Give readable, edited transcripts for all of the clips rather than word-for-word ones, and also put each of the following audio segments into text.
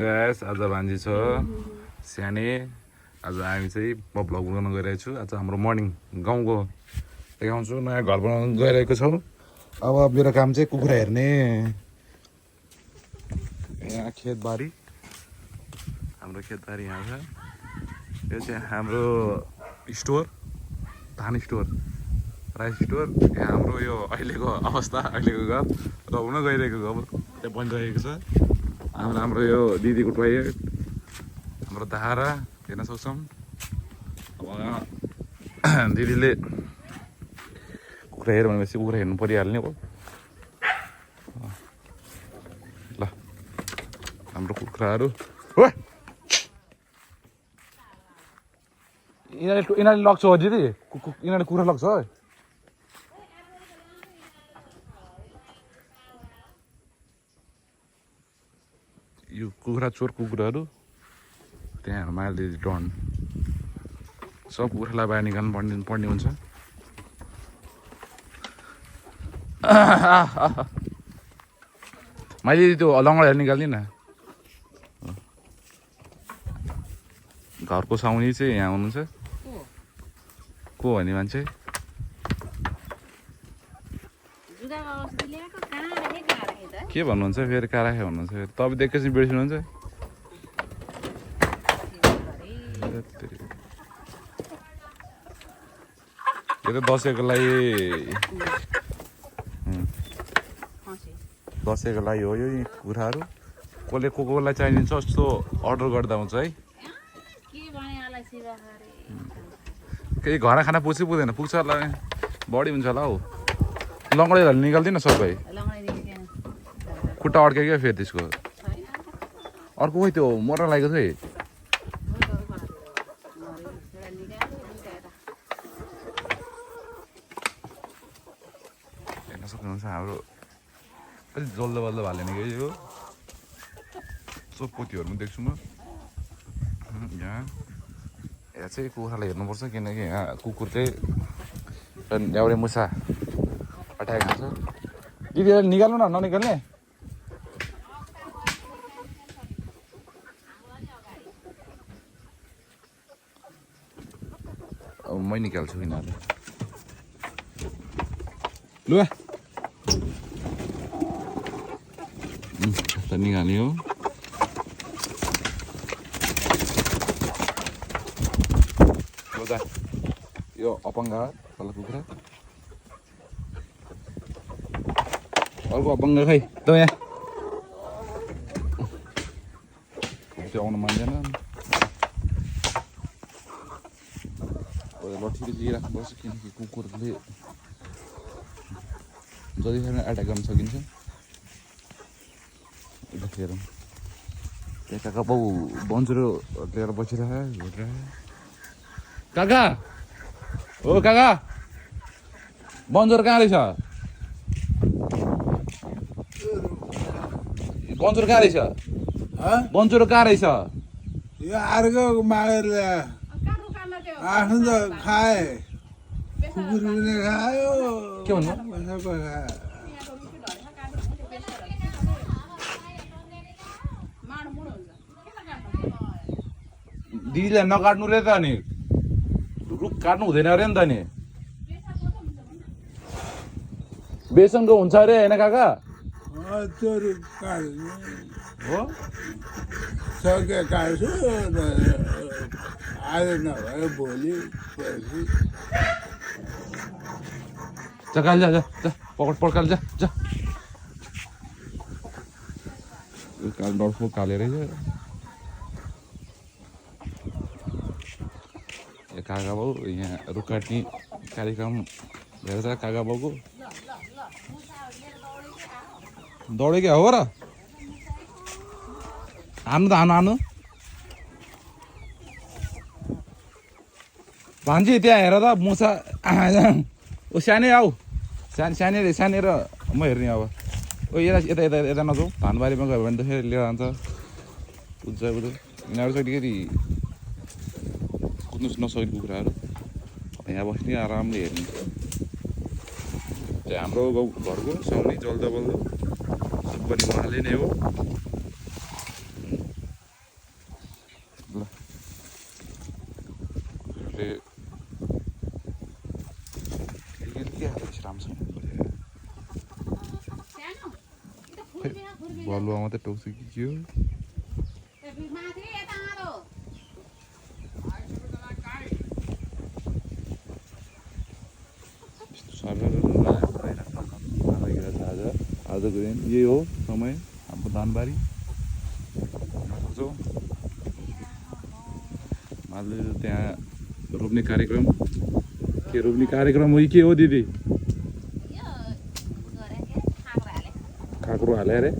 Guys आज भान्जी छ साने आज हामी चाहिँ म भ्लग बनाउन गइरहेको छु। आज हाम्रो मर्निङ गाउँको देखाउँछु। नयाँ घर बनाउन गइरहेको छौँ। अब मेरो काम चाहिँ कुखुरा हेर्ने। यहाँ खेतबारी, हाम्रो खेतबारी यहाँ छ। यो चाहिँ हाम्रो स्टोर, धान स्टोर, राइस स्टोर। यहाँ हाम्रो यो अहिलेको अवस्था, अहिलेको घर र हुन गइरहेको घर त्यहाँ बनिरहेको छ। हाम्रो यो दिदीको टोयलेट, हाम्रो धारा हेर्न सक्छौँ। अब दिदीले कुखुरा हेर भनेपछि कुखुरा हेर्नु परिहाल्ने हो। ल हाम्रो कुखुराहरू यिनीहरूले लग्छ हो दिदी, यिनीहरूले कुखुरा लग्छ है। यो कुखुरा चोर कुखुराहरू त्यहाँ माइल दिदी डन सब कुखुरालाई बाहिर निकाल्नु पर्ने हुन्छ। मैले त्यो लङ्गडाहरू निकाल्दिनँ न। घरको साउनी चाहिँ यहाँ हुनुहुन्छ। को भन्ने मान्छे के भन्नुहुन्छ फेरि? काराखे भन्नुहुन्छ फेरि। तपाईँ एकैछिन बिर्सिनुहुन्छ। यो त दसैँको लागि हो यो कुखुराहरू। कसले कोलाई चाहिन्छ जस्तो अर्डर गर्दा हुन्छ है। केही घर खाना पुग्छ पुग्दैन? पुग्छ होला, बढी हुन्छ होला हौ। लङ्गडा निकाल्दिनँ सबै, खुट्टा अड्क्यो क्या फेरि त्यसको। अर्को खोइ त्यो मर्न लागेको छ है। हेर्न सक्नुहुन्छ हाम्रो अलिक जल्दो बल्दो हाल्ने कि यो सब पोतीहरू पनि देख्छु म यहाँ। यहाँ चाहिँ कुखुरालाई हेर्नुपर्छ किनकि यहाँ कुकुर चाहिँ ल्याउने मुसा अट्याएको खान्छ। दिदी निकाल्नु न, ननिकाल्ने। अब मै निकाल्छु यिनीहरू। लु निकाल्यो। यो अपङ्गा तल कुखुरा, अर्को अपङ्गा खै त यहाँ त्यो आउनु मान्दैन। लट्ठीले लिइराख्नुपर्छ किनकि कुकुरले जतिखेर एट्याक गर्न सकिन्छ। हेरौँ त्यहाँ काका बाउ बन्जुरो लिएर बसिरहेको हेरिरहेको। काका ओ काका, बन्जर कहाँ रहेछ? बन्जर कहाँ रहेछ? बन्जरो कहाँ रहेछ? यो अर्को मागेर आफ्नो त खाए, कुकुरले खायो। के भन्नु? दिदीलाई नकाट्नु रे त। नि रुख काट्नु हुँदैन अरे नि त। नि बेसनको हुन्छ अरे होइन काका? त्यो रुख काट्नु हो सके काट्छु, आज नभए भोलि पर्सि। काल जा जा जा, पकड काल जा जा। काल डल्फो कालेर काका बाउ यहाँ रुख काट्ने कार्यक्रम हेर्छ। काका बाउको दौडे क्या हो र? हान्नु त हान्नु भान्जी त्यहाँ हेर त मुसा। ओ सानै आऊ, सानै र म हेर्ने। अब ओ यता नजाउँ, धानबारीमा गयो भने त फेरि लिएर जान्छ कुद्छ यिनीहरू चाहिँ अलिकति कुद्नु नसक्ने कुखुराहरू। यहाँ बस्ने आरामले हेर्ने। चाहिँ हाम्रो गाउँ घरको साउनी जल्दो बल्दो सब गर्ने उहाँले नै हो। हामीले के हालेको छ राम्रोसँग बलुवा मात्रै टोक्छ कि के हो आजको दिन यही हो समय हाम्रो धानबारी माले त्यहाँ रोप्ने कार्यक्रम के रोप्ने कार्यक्रम हो कि के हो दिदी खाक्रो हाले अरे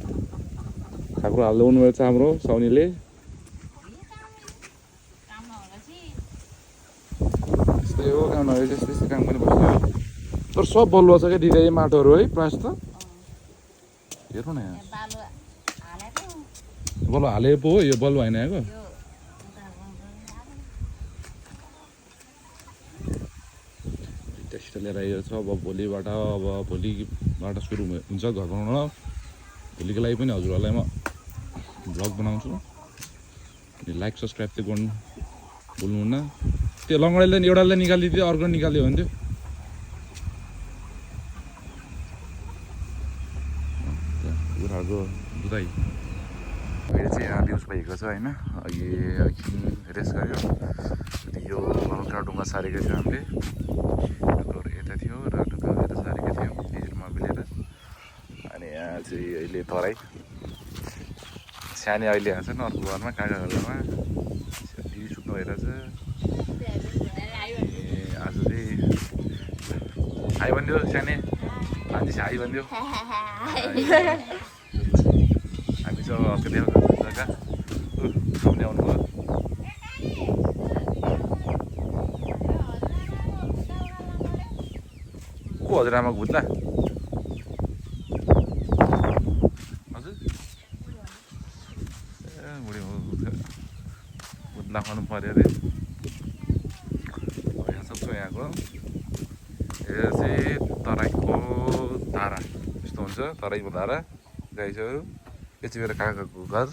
खाक्रो हाल्दै हुनुभएछ हाम्रो साउनीले यस्तै हो काम नभए त्यस्तै काम पनि बस्यो तर सब बलुवा छ क्या दिदी यो माटोहरू है प्रायः जस्तो हेर्नु न यहाँ बलुवा हाले पो हो यो बलुवा होइन आएको टेस्ट लिएर आएको छ अब भोलिबाट अब भोलिबाट सुरु हुन्छ घर बनाउन भोलिको लागि पनि हजुरहरूलाई म भ्लग बनाउँछु लाइक सब्सक्राइब चाहिँ गर्नु भुल्नुहुन्न त्यो लङ्गडाले एउटालाई निकालिदियो अर्को निकालिदियो भने थियो कुखुराको दुधाइ अहिले चाहिँ यहाँ दिउँसो भएको छ होइन अघि एकछिन रेस्ट गऱ्यो यो हल्का ढुङ्गा सारेको थियो हामीले यता थियो र ढुङ्गा यता सारेको थियो डिजलमा मिलेर अनि यहाँ चाहिँ अहिले तराई सानी अहिले आएको छ नि अर्को घरमा काका घरमा दिदी सुत्नु भइरहेछ आज चाहिँ हाई भनिदियो सानी मान्छे चाहिँ हाई भनिदियो हामी चाहिँ अब कति जग्गा आउने आउनुभयो को हजुरआमाको भुत्ला हजुर ए बुढी भुत्ला खानु पऱ्यो अरे यहाँ सक्छु यहाँको यो चाहिँ तराईको धारा यस्तो हुन्छ तराईको धारा गाई छ यो चाहिँ मेरो काकाको घर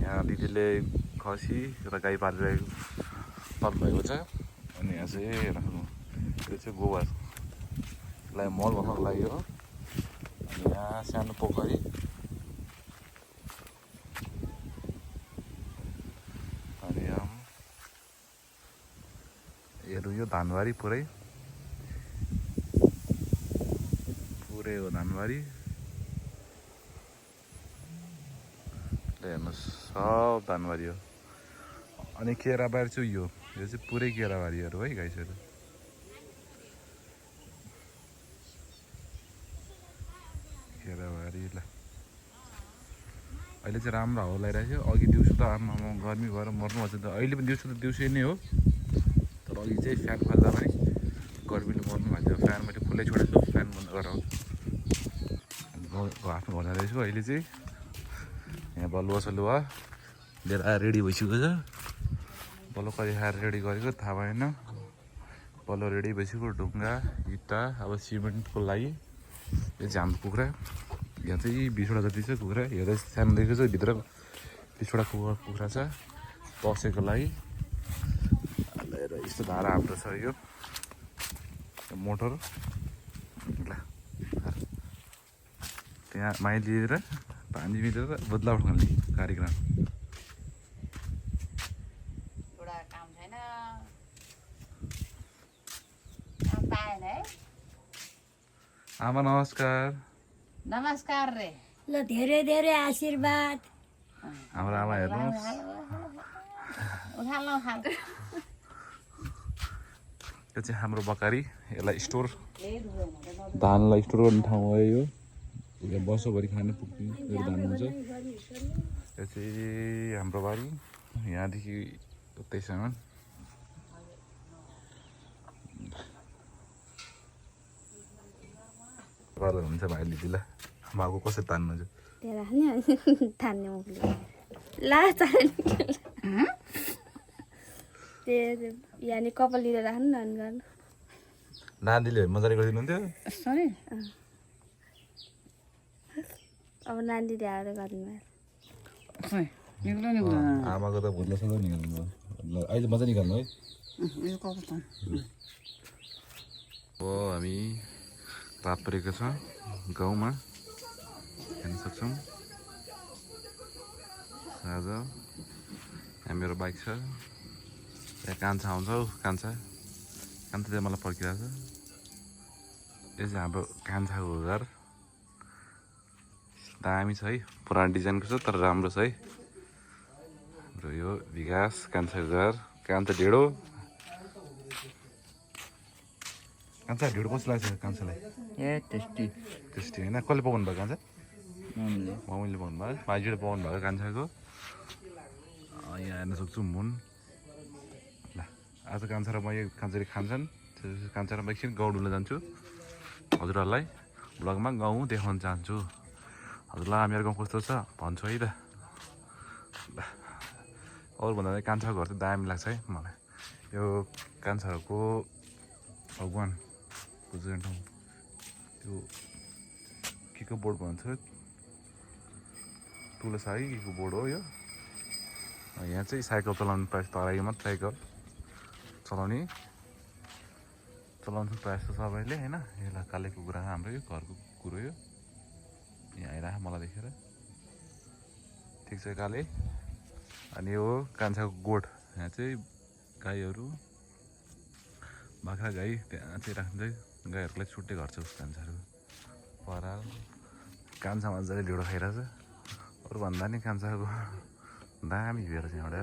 यहाँ दिदीले खसी र गाई पालिरहेको पाल्नु भएको छ अनि यहाँ चाहिँ राख्नु यो चाहिँ गोबरलाई मल बनाउनको लागि हो अनि यहाँ सानो पोखरी अनि हेर्नु यो धानबारी पुरै हो धानबारी हेर्नुहोस् सब धानबारी हो अनि केराबारी चाहिँ यो चाहिँ पुरै केराबारीहरू है गाइसहरू केराबारी ल अहिले चाहिँ राम्रो हावा लगाइरहेको थियो अघि दिउँसो त आमामा गर्मी भएर मर्नु भएको त अहिले पनि दिउँसो त दिउँसै नै हो तर अघि चाहिँ फ्यान खोल्दा पनि गर्मीले मर्नु भएको थियो फ्यान मैले खुल्लै छोडेको छु फ्यान बन्द गरेर आफ्नो घर जाँदैछु अहिले चाहिँ यहाँ बलुवा सलुवा लिएर आएर रेडी भइसकेको छ बलुवा कहिले खाएर रेडी गरेको थाहा भएन बलुवा रेडी भइसक्यो ढुङ्गा इँटा अब सिमेन्टको लागि यो चाहिँ हाम्रो कुखुरा यहाँ चाहिँ 20वटा जति छ कुखुरा हेर्दा सानो देखेको छ भित्र 20वटा कुखुरा छ बसेको लागि लिएर यस्तो धारा हाम्रो छ यो मोटर ल त्यहाँ माइली लिएर पानी मिलेर बदला उठाउने कार्यक्रम आमा नमस्कार नमस्कार रे ल धेरै धेरै आशीर्वाद हाम्रो आमा हेर्नुहोस् यो चाहिँ हाम्रो बकारी यसलाई स्टोर धानलाई स्टोर गर्ने ठाउँ हो यो वर्षभरि खाने पुग्ने यो धान हुन्छ यो चाहिँ हाम्रो बारी यहाँदेखि उतैसम्म गरेर हुन्छ भाइले दिला माको कसरी तान्नु चाहिँ त्यहाँ राख्ने थान्ने मुखले लास्ट त्यो यानि कपाल लिएर राख्नु न अनि गर्नु नानीले मजाले गरिदिनुहुन्थ्यो सरी अब नानी ल्याएर गर्नु खै निक्लो निक्लो आमाको त भुत्ला सधैँ निकाल्नु ल अहिले मजा निकाल्नु है यो कस्तो हो हामी रात परेको छ गाउँमा हेर्न सक्छौँ आज यहाँ मेरो बाइक छ यहाँ कान्छा आउँछ हौ कान्छा चाहिँ मलाई पर्खिरहेको छ यो चाहिँ हाम्रो कान्छाको घर दामी छ है पुरानो डिजाइनको छ तर राम्रो छ है हाम्रो यो विकास कान्छाको घर कान्छा ढेँडो कस्तो लाग्छ कान्छालाई ए टेस्टी टेस्टी होइन कसले पकाउनु भयो कान्छा मम्मीले मम्मीले पकाउनु भयो भाइजीले पकाउनु भयो कान्छाको यहाँ हेर्न सक्छु मुन ल आज कान्छा र म यो कान्छाले खान्छन् कान्छा र म एकछिन गाउँ डुल्न जान्छु हजुरहरूलाई ब्लगमा गाउँ देखाउन चाहन्छु हजुरलाई मेरो गाउँ कस्तो छ भन्छु है त अरूभन्दा चाहिँ कान्छाको घर चाहिँ दामी लाग्छ है मलाई यो कान्छाहरूको भगवान पूजा ठाउँ त्यो के को बोर्ड भन्छ तुलसाई के को बोर्ड हो यो यहाँ चाहिँ साइकल चलाउनु प्रायः तराईमा साइकल चलाउनु प्रायः छ सबैले होइन यसलाई कालेको कुरा हाम्रो यो घरको कुरो यो यहाँ आइरह मलाई देखेर ठिक छ काले अनि यो कान्छाको गोठ यहाँ चाहिँ गाईहरू बाख्रा गाई त्यहाँ चाहिँ राख्दै गाईहरूलाई छुट्टै घर छ उस कान्छाहरू पराल कान्छा मजाले ढिँडो खाइरहेछ अरू भन्दा नि कान्छाको दामी भएर चाहिँ एउटा